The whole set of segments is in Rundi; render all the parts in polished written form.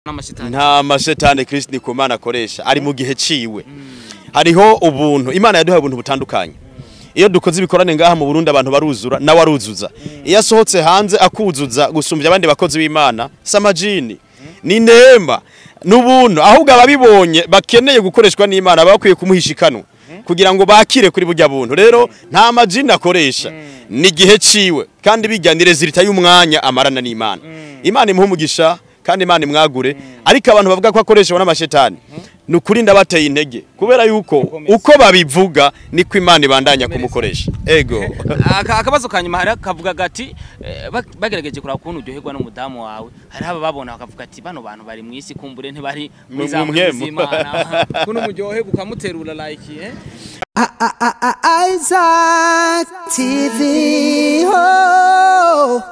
N'amashetani. Nta mashetani Chris Ndikumana akoresha, ari mu gihe ciwe. Hariho ubuntu Imana yaduhaye, ubuntu butandukanye. Iyo dukoze ibikorane ngaha mu Burundi, abantu baruzura, nawe aruzuza. Iyo asohotse hanze akuzuza gusumbya abandi bakozi b'Imana, samajini ni neema n'ubuntu. Ahubwo ababibonye bakeneye gukoreshwa n'Imana bakwiye kumuhishikanwa kugira ngo bakire kuri burya buntu. Rero nta majini akoresha, ni igihe ciwe, kandi bijyanire zirita y'umwanya amarana n'Imana. Imana imuhe umugisha kandi Imana imwagure. Ariko abantu bavuga ko akoresha n'amashetani, ni ukuri ndabateye intege, kubera yuko uko babivuga niko Imana ibandanya kumukoresha. Ego. Akabazo ka nyuma, hari kavuga gati bagerageje kuraba ukuntu uryoherwa n'umudamu wawe. Hari aba babona bakavuga ati bano bantu bari mu isi, kumbure ntibari muri za Mu mpwemu. z'Imana, kuno muryoherwa ukamuterura like Isaac TV. Oh.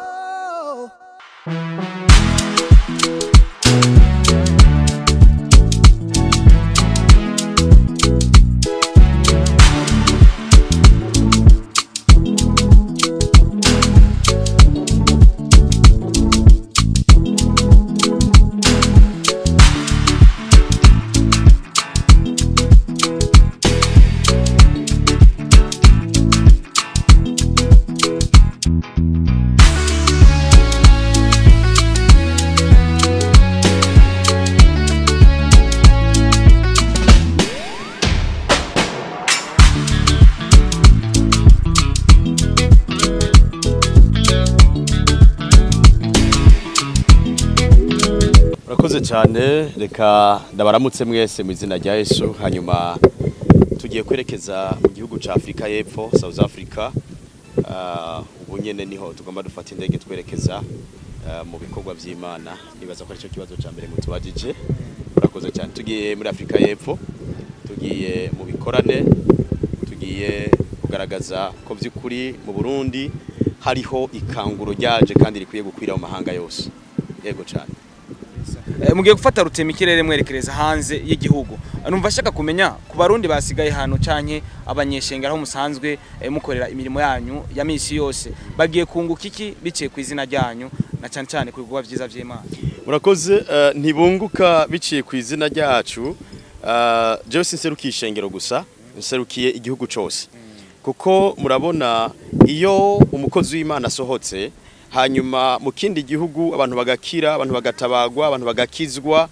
Urakoze cyane. Reka ndabaramutse mwese mu izina rya Yesu. Hanyuma tugiye kwerekeza mu gihugu ca Afrika y'Epfo, South Africa. Ubu nyene niho tugomba dufata indege twerekeza mu bikorwa vy'Imana. Nibaza ko aricyo kibazo ca mbere mutubajije. Urakoze cyane. Tugiye muri Afrika y'Epfo, tugiye mu bikorane, tugiye kugaragaza ko vy'ukuri mu Burundi hariho ikanguro ryaje kandi rikwiye gukwira mu mahanga yose. Yego cyane. Mugiye gufata rutema ikirere mwerekereza hanze y'igihugu. Numva ashaka kumenya ku Barundi basigaye hano canke abanyeshengera aho musanzwe mukorera imirimo yanyu ya misi yose, bagiye kunguka iki biciye ku izina ryanyu na cyane cyane ku bikorwa vyiza vy'Imana? Murakoze. Ntibunguka biciye ku izina ryacu. Jewe sinserukiye ishengero gusa, nserukiye igihugu cose, kuko murabona iyo umukozi w'Imana asohotse hanyuma mu kindi gihugu, abantu bagakira, abantu bagatabagwa, abantu bagakizwa,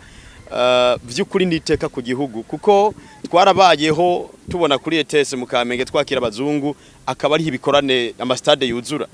vy'ukuri niteka ku gihugu, kuko twarabayeho tubona kuri ETS mu Kamenge twakira abazungu, akaba ariho ibikorane, amastade yuzura.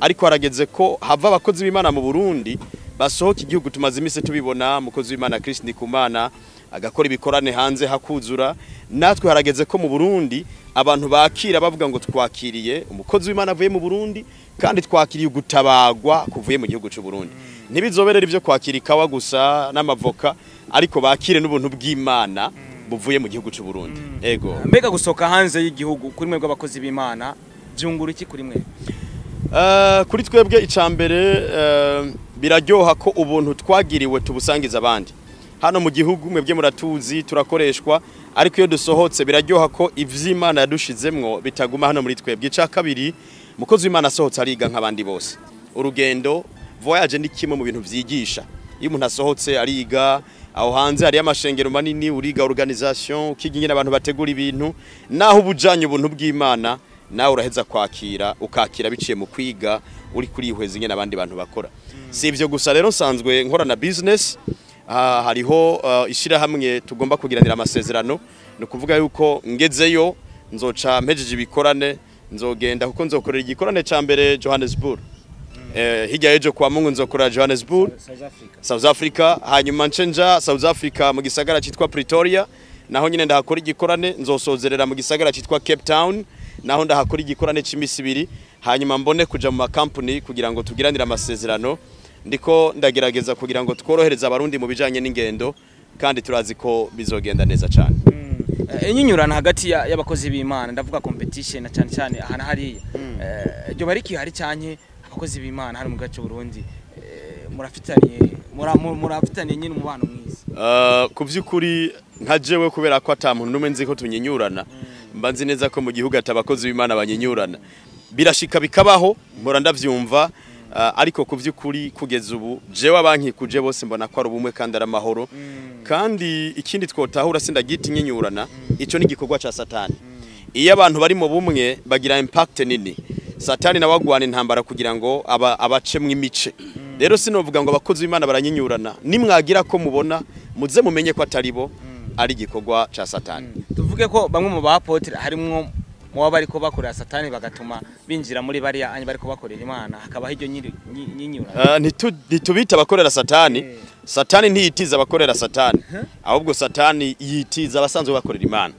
Ariko harageze ko hava abakozi b'Imana mu Burundi basohoka igihugu. Tumaze iminsi tubibona umukozi w'Imana Chris Ndikumana agakora ibikorane hanze hakuzura. Natwe harageze ko mu Burundi abantu bakira bavuga ngo twakiriye umukozi w'Imana avuye mu Burundi, kandi twakiriye gutabagwa kuvuye mu gihugu cy'u Burundi. Ntibizoberera ivyo kwakira ikawa gusa n'amavoka, ariko bakire n'ubuntu bw'Imana buvuye mu gihugu cy'u Burundi. Ego. Mbega gusohoka hanze y'igihugu kuri mwe bw'abakozi b'Imana byungura iki kuri mwe? Kuri twebwe, icambere, biraryoha ko ubuntu twagiriwe tubusangiza abandi hano mu gihugu. Mwebwe muratuzi, turakoreshwa, ariko iyo dusohotse biraryoha ko ivy'Imana yadushizemwo bitaguma hano muri twebwe. Ica kabiri, mukozi w'Imana asohotse ariga nk'abandi bose. Urugendo, voyage, ni kimwe mu bintu vyigisha. Iyo umuntu asohotse ariga. Aho hanze hari amashengero manini, uriga organisation, ukiga ingene abantu bategura ibintu. Naho ubujanye ubuntu bw'Imana, nawe uraheza kwakira, ukakira biciye mu kwiga, uri kurihweza ingene abandi bantu bakora. Si ivyo gusa rero, nsanzwe nkora na business. Hariho ishirahamwe tugomba kugiranira amasezerano. Ni ukuvuga yuko ngezeyo nzoca mpejeje ibikorane, nzogenda kuko nzokorera igikorane ca mbere Johannesburg. Hirya y'ejo kwa Mungu nzokorera Johannesburg. South Africa. South Africa. Hanyuma nce nja South Africa mu gisagara citwa Pretoria, naho nyine ndahakora igikorane. Nzosozerera mu gisagara citwa Cape Town, naho ndahakora igikorane c'imisi 2, hanyuma mbone kuja mu makampuni kugira ngo tugiranire amasezerano. Ndiko ndagerageza kugira ngo tworohereze Abarundi mu bijanye n'ingendo, kandi turazi ko bizogenda neza cyane. Inyinyurana hagati y'abakozi b'Imana, ndavuga competition na cyane cyane ahantu hariya, ryo bari kihari canke abakozi b'Imana hano mu gace Burundi murafitaniye nyine umubano mwiza? Ku by'ukuri nka jewe, kubera ko ata muntu n'umwe nzi ko tunyinyurana, mba nzi neza ko mu gihugu ata abakozi b'Imana banyinyurana. Birashika bikabaho, mpora ndavyumva. Ariko ku vy'ukuri kugeza ubu jewe abankikuje bose mbona ko ari ubumwe kandi ari amahoro. Kandi ikindi twotahura, sindagita inyinyurana, ico ni igikorwa ca Satani. Iyo abantu bari mu bumwe bagira impact nini. Satani nawe agwana intambara kugira ngo aba abacemwo imice. Rero sinovuga ngo abakozi b'Imana baranyinyurana. Nimwagira ko mubona, muze mumenye ko atari bo, ari igikorwa ca Satani. Tuvuge ko bamwe mu ba apôtre harimwo mu baba bariko bakorera Satani, bagatuma binjira muri bariya anye bariko bakorera Imana, hakabaho iryo nyinyura. Ntitubita abakorera Satani. Satani ntiyitiza abakorera Satani, ahubwo Satani yitiza abasanzwe bakorera Imana,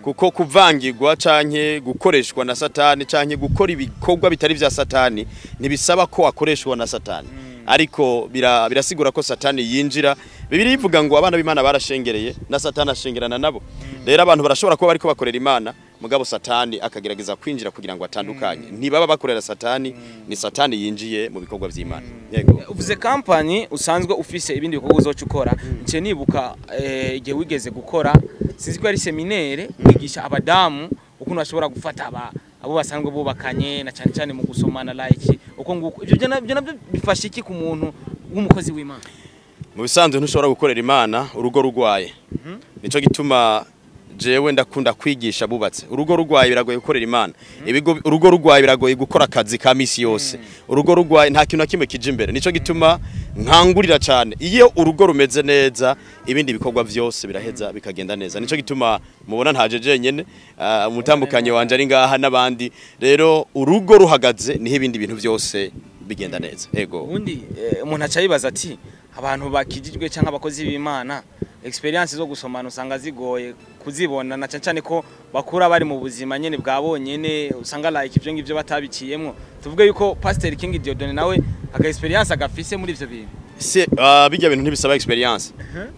kuko kuvangirwa canke gukoreshwa na Satani canke gukora ibikorwa bitari vya Satani ntibisaba ko akoreshwa na Satani, ariko birasigura ko Satani yinjira. Bibiliya ivuga ngo abana b'Imana barashengereye na Satani ashengerana nabo. Rero abantu barashobora kuba bariko bakorera Imana, mugabo Satani akagerageza kwinjira kugira ngo atandukanye. Ntibaba bakorera Satani, ni Satani yinjiye mu bikorwa vy'Imana. Yego. Uvuze kampani usanzwe ufise ibindi bikorwa uzoca ukora, nce nibuka igihe wigeze gukora, sinzi ko ari séminaire, kwigisha abadamu ukuntu bashobora gufata abo basanzwe bubakanye, na cyane cyane mu gusomana, like uko nguko. Ibyo nabyo bifasha iki ku muntu w'umukozi w'Imana? Mu bisanzwe ntushobora gukorera Imana urugo rugwaye. Nico gituma jewe ndakunda kwigisha bubatse. Urugo rugwaye biragoye gukorera Imana. Ibigo, urugo rugwaye biragoye gukora akazi ka misi yose. Urugo rugwaye nta kintu na kimwe kije imbere. Nico gituma nkangurira cyane, iyo urugo rumeze neza ibindi bikorwa vyose biraheza bikagenda neza. Nico gituma mubona ntaje jenyene, umutambukanye wanje ari ngaha n'abandi. Rero urugo ruhagaze niho ibindi bintu vyose bigenda neza. Ego. Ubundi umuntu aca yibaza ati abantu bakijijwe cyangwa abakozi b'Imana, experience zo gusomana usanga zigoye kuzibona, na cyane cyane ko bakura bari mu buzima nyene bwa bonyene, usanga like ibyo ngibyo batabiciyemwo. Tuvuge yuko Pastor King Dieudonné nawe aga experience agafise muri ivyo bintu? Se bijya bintu ntibisaba experience.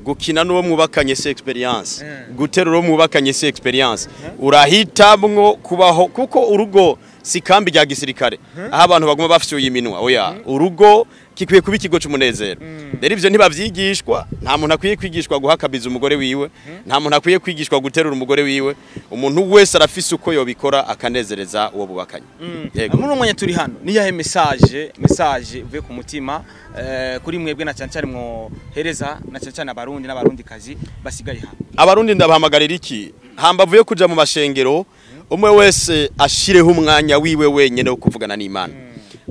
Gukina n'uwo mwubakanye si experience, guterura uwo mwubakanye si experience. Urahitamwo kubaho, kuko urugo si kambi rya gisirikare aho abantu baguma bafyuye iminwa. Oya, urugo kikwiye kuba ikigo c'umunezero. Rero ivyo ntibavyigishwa. Nta muntu akwiye kwigishwa guhakabiza umugore wiwe, nta muntu akwiye kwigishwa guterura umugore wiwe. Umuntu wese arafise uko yobikora akanezereza uwo bubakanye. Yego. Muri uno mwanya turi hano, niyahe message uvuye ku mutima kuri mwebwe, na cyane cyane mwohereza na cyane cyane Abarundi n'Abarundi kazi basigaye hano? Abarundi ndabahamagarira iki? Hambavu yo kuja mu mashengero, umwe wese ashireho umwanya wiwe wenyene wo kuvugana n'Imana,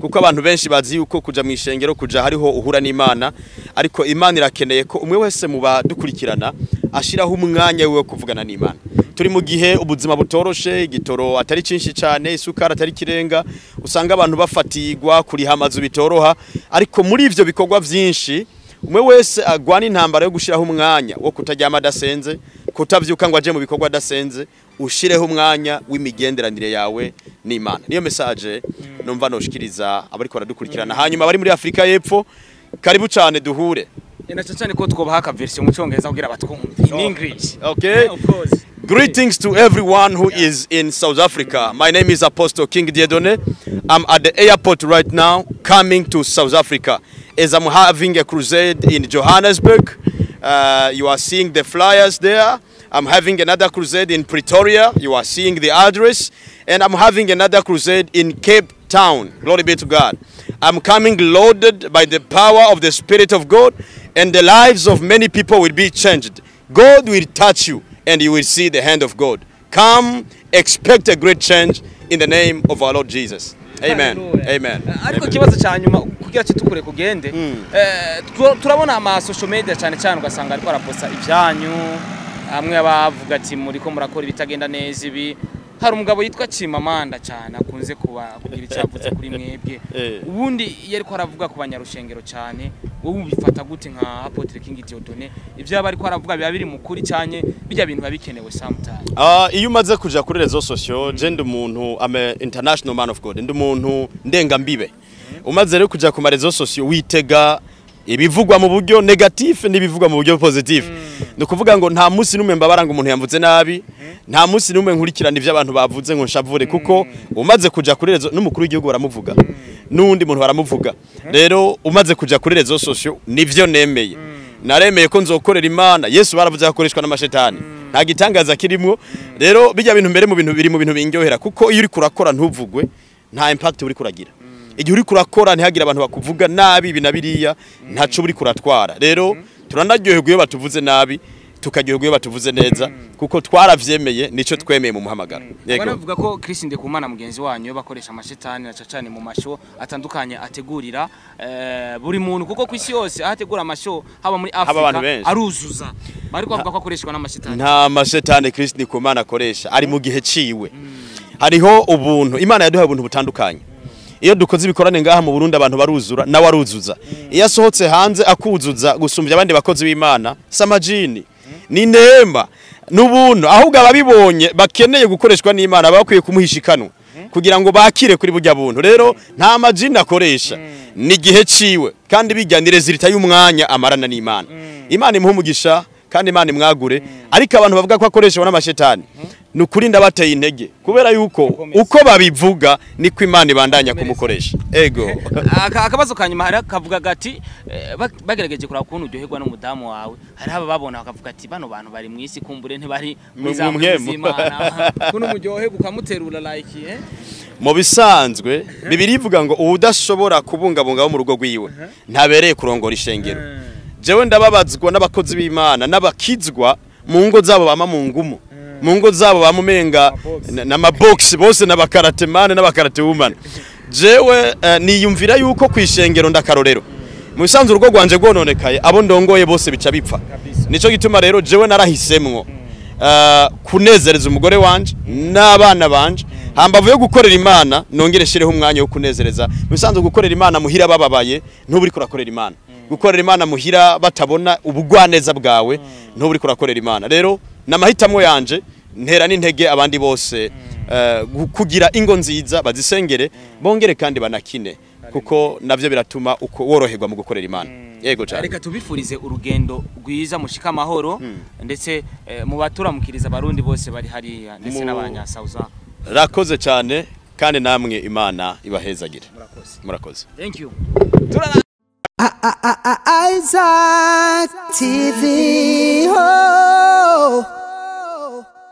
kuko abantu benshi bazi yuko kuja mu ishengero, kuja hariho uhura n'Imana, ariko Imana irakeneye ko umwe wese mu badukurikirana ashiraho umwanya wiwe wo kuvugana n'Imana. Turi mu gihe ubuzima butoroshe, igitoro atari cinshi cyane, isukari atari kirenga, usanga abantu bafatigwa, kuriha amazu bitoroha. Ariko muri ivyo bikorwa vyinshi, umwe wese agwana intambara yo gushiraho umwanya wo kutaryama adasenze, kutavyuka ngo aje mu bikorwa adasenze. Ushireho umwanya w'imigenderanire yawe n'Imana. Niyo message numva noshikiriza abariko baradukurikirana. Hanyuma abari muri Afrika y'Epfo, karibu cyane duhure. Na cyane cyane ko twobaha aka version mu Cyongereza kugira batwumve, in English. Okay. Yeah, of course. Greetings to everyone who is in South Africa. My name is Apostle King Dieudonné. I'm at the airport right now, coming to South Africa, as I'm having a crusade in Johannesburg. You are seeing the flyers there. I'm having another crusade in Pretoria. You are seeing the address. And I'm having another crusade in Cape Town. Glory be to God. I'm coming loaded by the power of the Spirit of God, and the lives of many people will be changed. God will touch you, and you will see the hand of God. Come, expect a great change in the name of our Lord Jesus. Amen. Hallelujah. Amen. Ariko Amen. ikibazo cya nyuma kugira cyo tukure kugende, turabona ama social media cyane cyane, ugasanga ariko araposta ibyanyu, hamwe abavuga ati muri ko murakora ibitagenda neza ibi. Hari umugabo yitwa Chimamanda cyane akunze kuba kugira icyavuze kuri mwebwe. Ubundi iyo ariko aravuga ku banyarushengero cyane, wowe ubifata gute nka Apotre King Dieudonné? Ibyo aba ariko aravuga biba biri mu kuri cyane, bijya bintu biba bikenewe sometime? Iyo umaze kuja kuri réseaux sociaux, je ndi umuntu, I'm a international man of God, ndi umuntu ndengambibe. Umaze rero kuja ku ma réseaux sociaux, witega ibivugwa mu buryo négatif n'ibivugwa mu buryo positif. Ni ukuvuga ngo nta munsi n'umwe mbabara ngo umuntu yamvuze nabi, nta munsi n'umwe nkurikirana ivyo abantu bavuze ngo nshavure, kuko umaze kuja kuri réseaux, n'umukuru w'igihugu baramuvuga, n'uwundi muntu baramuvuga. Rero umaze kuja kuri réseaux sociaux, nivyo nemeye. Naremeye ko nzokorera Imana. Yesu baravuze ko akoreshwa n'amashetani, nta gitangaza kirimwo. Rero bijya bintu mbere mu bintu biri mu bintu binyohera, kuko iyo uri kurakora ntuvugwe, nta impact uri kuragira. Igihe uri kurakora ntihagire abantu bakuvuga nabi ibi na biriya, ntaco uri kuratwara. Rero turanaryoherwa iyo batuvuze nabi, tukaryoherwa iyo batuvuze neza, kuko twaravyemeye, nico twemeye mu muhamagaro. Yego. Banavuga ko Chris Ndikumana mugenzi wanyu bakoresha amashetani na cacane mu masho atandukanye ategurira buri muntu, kuko ku isi yose ahategura amasho haba muri Haba abantu Afrika benshi. aruzuza. Bari kuvuga ko akoreshwa n'amashetani. Nta mashetani Chris Ndikumana akoresha, ari mu gihe ciwe. Hariho ubuntu Imana yaduhaye, ubuntu butandukanye. Iyo dukoze ibikorane ngaha mu Burundi abantu baruzura, nawe aruzuza. Iyo asohotse hanze akuzuza gusumbya abandi bakozi b'Imana, samajini ni neema n'ubuntu. Ahubwo ababibonye bakeneye gukoreshwa n'Imana bakwiye kumuhishikanwa kugira ngo bakire kuri burya buntu. Rero nta majini akoresha, ni igihe ciwe, kandi bijyanire zirita y'umwanya amarana n'Imana. Imana imuhe umugisha kandi Imana imwagure. Ariko abantu bavuga ko akoreshwa n'amashetani, ni ukuri ndabateye intege, kubera yuko uko babivuga niko Imana ibandanya kumukoresha. Ego. Akabazo ka nyuma, hari kavuga gati bagerageje kuraba ukuntu uryoherwa n'umudamu wawe, hari aba babona bakavuga ati bano bantu bari mu isi, kumbure ntibari muri za Mu mpwemu. z'Imana, kuno muryoherwa ukamuterura like Mu bisanzwe Bibiliya ivuga ngo uwudashobora kubungabunga abo mu rugo rwiwe ntabereye kurongora ishengero. Jewe ndababazwa n'abakozi b'Imana n'abakizwa mu ngo zabo bama mu ngumu, mu ngo zabo bama umenga n'amabox bose, n'abakaratemane n'abakarate woman. Jewe niyumvira yuko kwishengero ndakarorero. Mu bisanzwe urugo rwanje rwononekaye, abo ndongoye bose bica bipfa. Nico gituma rero jewe narahisemwo kunezereza umugore wanje n'abana banje, hambavu yo gukorera Imana nongere shireho umwanya wo kunezereza. Mu bisanzwe gukorera Imana muhira bababaye, ntuburi kurakorera Imana. Gukorera Imana muhira batabona ubugwaneza bwawe, ntuburi kurakorera Imana. Rero namahitamwo yanje, ntera n'intege abandi bose kugira ingo nziza, bazisengere bongere kandi banakine, kuko navyo biratuma uko woroherwa mu gukorera Imana. Yego cyane. Reka tubifurize urugendo rwiza, mushika amahoro, ndetse mu baturamukiriza abarundi bose bari hariya ndetse n'abanyasauza. Rakoze cyane, kandi namwe Imana ibahezagire. Murakoze. Murakoze. Thank you. Isaac TV. Oh.